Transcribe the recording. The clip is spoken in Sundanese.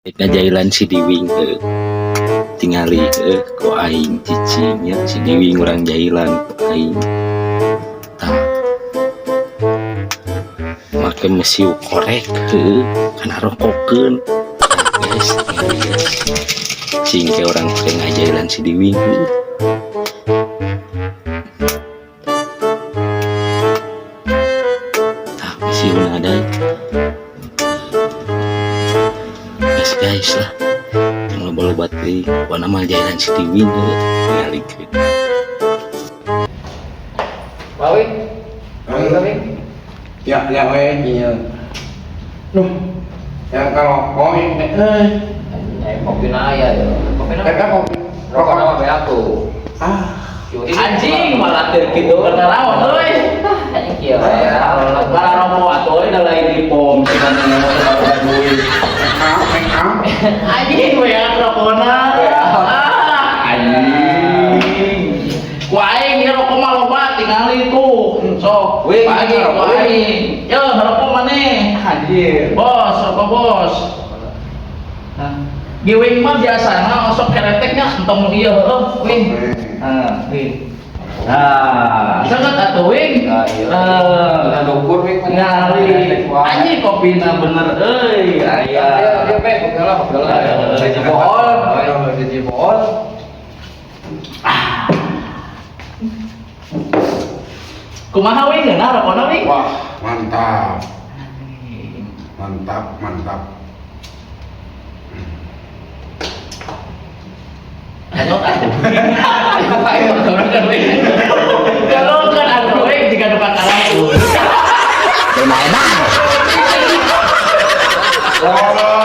Ngajailan si Diwing heuh. Tingali heuh ku aing cicing nya si Diwing urang jailan ku aing. Tah. Make mesiu korek heuh kana rokokeun. Tah guys, tingali guys. Cing ke urang teh ngajailan si Diwing heuh. Tah mesiuna ada. Guys, guys lah. Yang loba-loba teuing, pokona mah jailan si Diwing heuh. Tingalikeun. Wawing. Wawing, Wawing. Ya, ya, we, iya. Nuh, yang kalau koin, eh, Kopi naya ya. Kopi eh, naya. kan kopi. Rokok nama be aku. Ah, Anjing malah keur kitu keur naraon euy. Anjing kieu. Lara rokok atuh euy da lain di pom cenah ngomong duit. ah, Anjing we rokona. Ah, anjing. Ku aing ieu rokok mah loba tingali tuh. Sok, Wing, pagi ku rokok, wing. aing. Yo, rokok maneh. Anjir. Bos, rokok bos. Nah, giwing mah biasana osok kereteknya entong ieu heueuh, wing. Nah, wing. Nah, sangat atuh wing. Nah, iya. Eh, Nah, dukur wing. Ngali. Anjing kopina bener euy. Aya. Iya, iya, be, kopi lah, kopi lah. Eh, Bohol, jadi bohol. Kumaha wing ngeunah rokona wing? Wah, mantap, mantap, mantap. Nyot atuh. Ayo, kan wing. Kalau kan atuh wing jika nu kakaraku. Oh.